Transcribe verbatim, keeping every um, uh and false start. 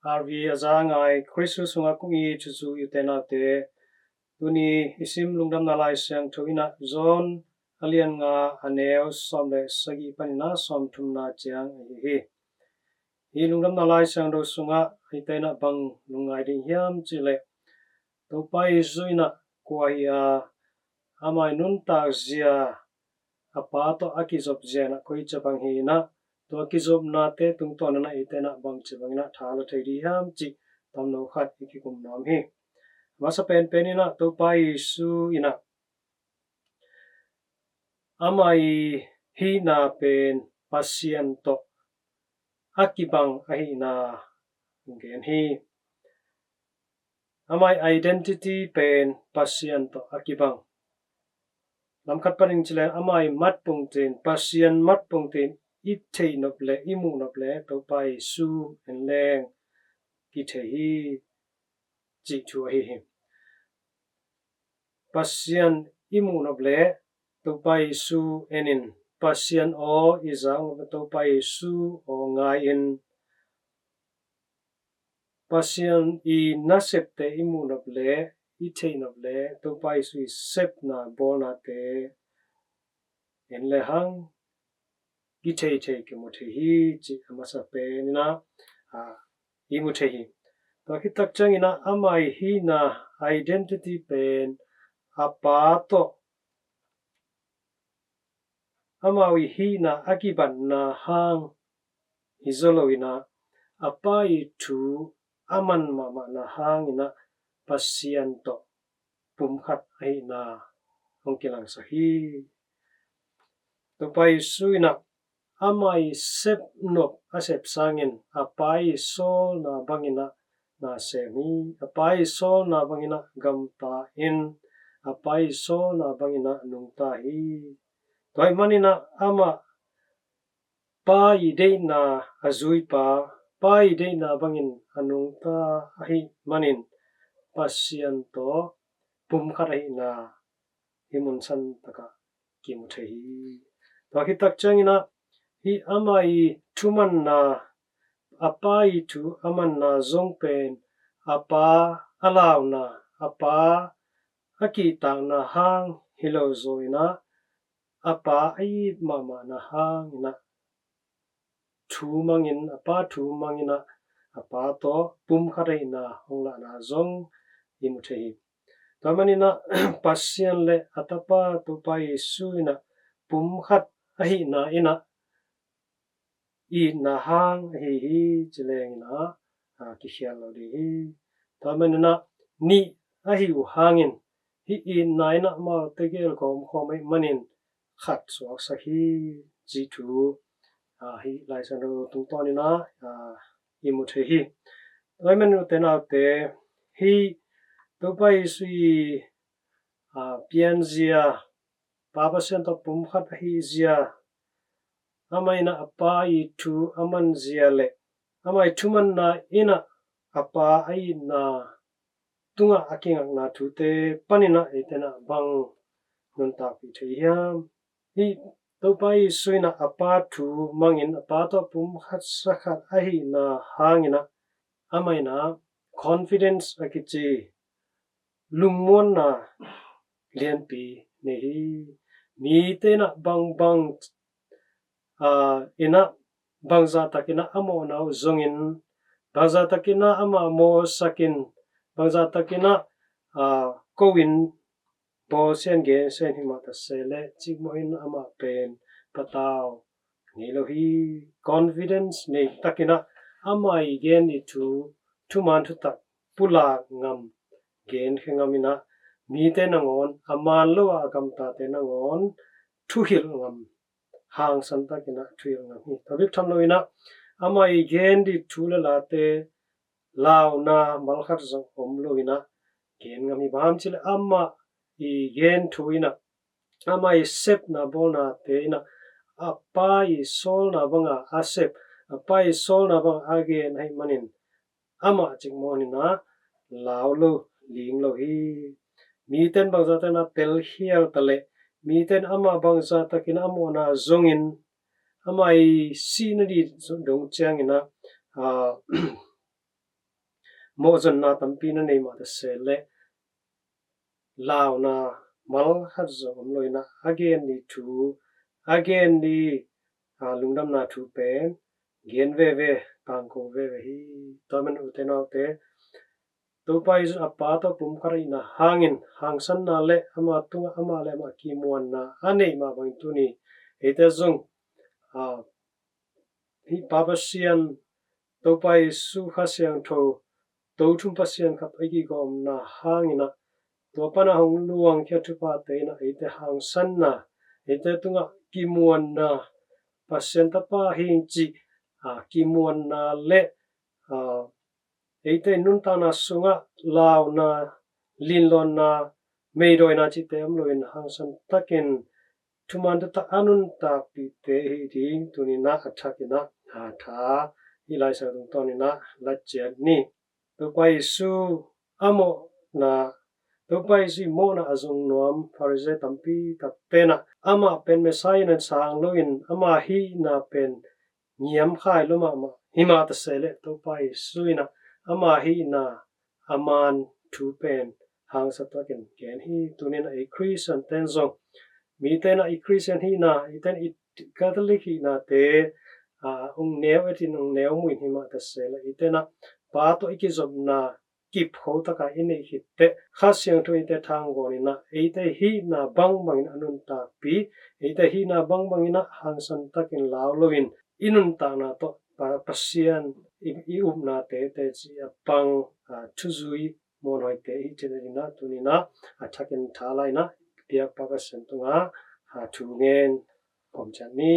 R V a za ngai Khristu sungah kong it u, u te nau te, tuni i sim Lungdamna Lai Siangtho in ah John a lian nga, a neu sawm le sagih panin ah sawmthumna ciang ahi hi. Hi Lungdamna Lai Siangtho sungah eite in ah bang lungngai ding hiam cih leh, Topa Jesu in ah kua hi a, ama i nuntak zia, a Pa tawh a kizop zia in ah koi ci bang hi in ah, tua kizopnate tungtawn in ah eite in ah bang ci bangin ah tha la thei ding hiam cih tomno khat i kikum nuam hi. Masa penpen in ah Topa Jesu in ah ama i hihna pen Pasian tawh a kibang ahihna hong gen hi. Ama i identity pen Pasian tawh a kibang. Lamkhat panin ci leng ama i matpungtin, Pasian matpungtin i theih nop le i muh nop le Topa Jesu en leng kithei hi, cih thu ahi hi. Pasian i muh nop le Topa Jesu en in, Pasian aw i zak nop le Topa Jesu aw ngai in, Pasian i nasepte i muh nop le i theih nop le Topa Jesu i sepna bawlnate en le hang kithei thei, kimu thei hi, cih a masa pen in ah, a, i mu thei hi. Tua khit tak ciangin ah ama i hihna, identity pen a Pa tawh, ama i hihna a kibatna hang hi zaw lo in ah, a Pa i thu a man mahmahna hangin ah Pasian tawh pumkhat ahihna hong kilangsak hi. Topa Jesu in ah ama i sep nop a sep sangin a Pa i sawlna bangin ah na sem hi. A Pa i sawlna bangin ah gamta in, a Pa i sawlna bangin ah nungta hi. Tua ahih manin ah amah Pa i deihna a zuipa, Pa i deihna bangin a nungta ahih manin Pasian tawh pumkhat ahihna hih mun san takah kimu thei hi. Tua khit tak ciangin ah hih ama i thumanna, a Pa i thu a manna zong pen a Pa a launa, a Pa a kihtakna hang hi lo zaw in ah, a Pa a it mahmahna hangin ah thu mangin, a Pa thu mangin ah a Pa tawh pumkhat ahihna hong lahna zong i mu thei hi. Tua manin ah Pasian le a Tapa Topa Jesu in ah pumkhat ahihna in ah itna hang ahi hi ci leng in ah, a, kikhial lo ding hi. Tua manin ah nih ahi uh hangin hih itna in ah amau tegel kawmkawm ahih manin khat suaksak hi, cih thu, a, hih Lai Siangtho tungtawn in ah, a, i mu thei hi. Tua ahih manin u te nau te, hih Topa Jesu i, a, pianzia, Pa Pasian tawh pumkhat ahihzia, amah in ah a Pa i thu a manzia le amah i thumanna in ah a Pa a itna tungah a kingakna thute panin ah eite in ah bang nuntakpih thei hiam? Hih Topa Jesu in ah a Pa thu mangin a Pa tawh pumkhat sakhat ahihna hangin ah amah in ah confidence a kici lungmuanna lianpi nei hi. Mite in ah bangbang, a, in ah bangzah takin ah a mawhna uh zongin, bangzah takin ah amah mawhsakin, bangzah takin ah, a, ko-in bawlsian gensian hi mah ta se leh cikmah in amah pen patau ngei lo hi. Confidence nei takin ah ama i gen i thu, thuman thutak pulak ngam, genkhia ngam in ah mite nangawn, a man lo ah a gamtate nangawn thuhilh ngam, hangsan takin ah thuhilh ngam hi. Tua bek tham lo in ah ama i gen i thu le late launa malkhat zong om lo in ah gen ngam hi. Bang hang hiam cih leh ama i gen thu in ah, ama i sepna bawlnate in ah a Pa i sawlna banga a sep, a Pa i sawlna banga a gen ahih manin amah cikmah in ah lau lo, ling lo hi. Mite in bangzah takin ah telkhial ta leh, mite in amah bangzah takin a mawhna zongin, ama i sihna ding dong ciangin ah, a, mawhzonna tampi na nei mah ta se leh launa mal khat zong om lo in ah, a gen ni thu, a gen ni, a, lungdamna thu pen gen veve, tangko veve hi. Tua man ute naute, Topa Jesu a Pa tawh pumkhat ahihna hangin hangsanna le ama tungah ama le ama kimuanna a neih mah bangin tuni eite zong, a, hih Pa Pasian, Topa Jesu Kha Siangtho, Tothum Pasian khat i kigawmna hangin ah, tua pana hong luangkhia thuphate in ah eite hangsanna, eite tungah kimuanna, Pasian tapa hi ing cih, a, kimuanna le, a, eite nuntakna sungah launa, linlawnna, meidawina cihte om loin hangsan takin thuman taktak a nuntakpihte hi ding tuni in ah a thakin ah, a, tha hih Lai Siangtho tungtawnin ah la ciat ni. Topa Jesu a mawhna, Topa Jesu ii mawhna a zong nuam Pharisee tampi takte in ah amah pen Messiah in ah sang loin ama hihna pen ngiamkhai lua mahmah hi mah ta se leh Topa Jesu in ah ama hihna a man thu pen hangsan takin gen hi. Tuni in ah ei Khristian ten zong, mite in ah i Khristian hihna, eite in i Catholic hihnate, a, hong neu etin hong neu muin hi mah ta se leh eite in ah Pa tawh i kizopna kipkho taka i neih khit teh Kha Siangtho in eite thanggawn in ah eite hihna bangbangin a nuntakpih, eite hihna bangbangin ah hangsan takin lau loin i nuntakna tawh Pa, Pasian i, i upna teitei cih a pang, a, thuzui muanhuaite i cih in ah tuni in ah a thakin tha lai in ah piak Pa Pasian tungah, a, thu ngen kawm ciat ni.